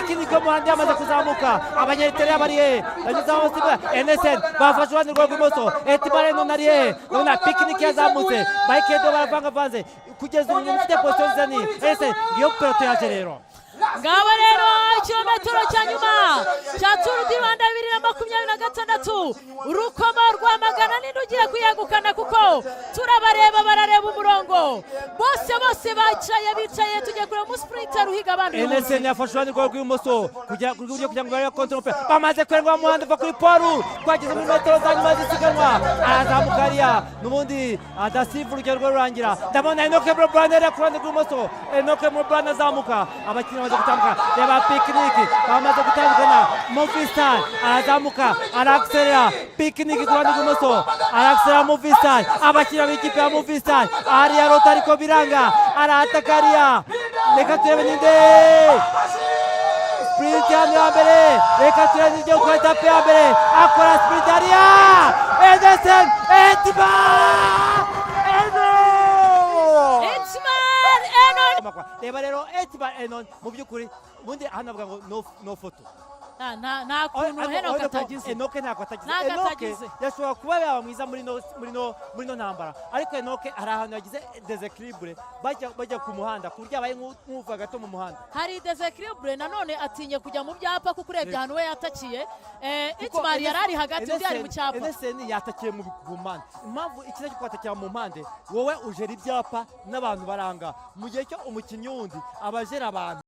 Picnic yo muhanda yamaze kuzamuka. Abanyaritariya bari he? Banyuze aho Simba NSN bafashe uruhande rw'ibumoso. Etimar Enon ari he? Ndabona Picnic yazamutse, Bayikedo baravangavanze. Kugeza ubu umuntu ufite position nziza ni NSN. Iyo peloton yaje rero. Ngabo rero ikirometero cya nyuma cya Tour du Rwanda 2026, Rukoma Rwamagana, ninde ugiye kuyegukana? Kuko turabareba, barareba umurongo bose bose, bicaye bicaye. Tugiye kureba umusprinter uhiga abandi uyu munsi. NSN yafashe uruhande rwawe rw'ibumoso kugira rw'iburyo kugira ngo barebe contre umupira. Bamaze kurenga mu muhanda uva kuri poru, twageze muri metero za nyuma z'isiganwa. Arazamuka hariya n'ubundi adasiva, urugendo rwe rurangira. Ndabona Enoke Mulubrhan hariya ku ruhande rw'ibumoso. Enoke Mulubrhan azamuka, abakinnyi bamaze gutambuka. Reba Picnic, bamaze gutandukana. Movistar arazamuka, arakiserera. Picnic ku ruhande rw'ibumoso arakiserera Movistar. Abakinnyi b'ikipe ya Movistar hariya rota, ariko biranga, arataka hariya. Reka turebe ninde sprint hano ya mbere. Reka turebe ninde gukora étape ya mbere. Akora sprint hariya, Ederson Etimar Enon. Etimar Enon. Reba rero Etimar Enon. Mu by'ukuri ubundi hano bavuga ngo no, no photo. Nta kuntu Henoka atagize. Enoke ntabwo atagize. Ntabwo Enoke atagize. yashobora kuba yaba mwiza muri no ntambara, ariko Enoke hari ahantu yagize déséquilibre bajya ku muhanda, ku buryo yabaye nk'uva gato mu muhanda. Hari déséquilibre, nanone atinye kujya mu byapa, kuko urebye ahantu we yatakiye, Kuko Itimar yari ari hagati, undi ari mu cyapa. NSN yatakiye mu mpande. Impamvu ikiza cyo kwatakira mu mpande, wowe ujera ibyapa n'abantu baranga, mu gihe cyo umukinnyi wundi aba ajera abantu.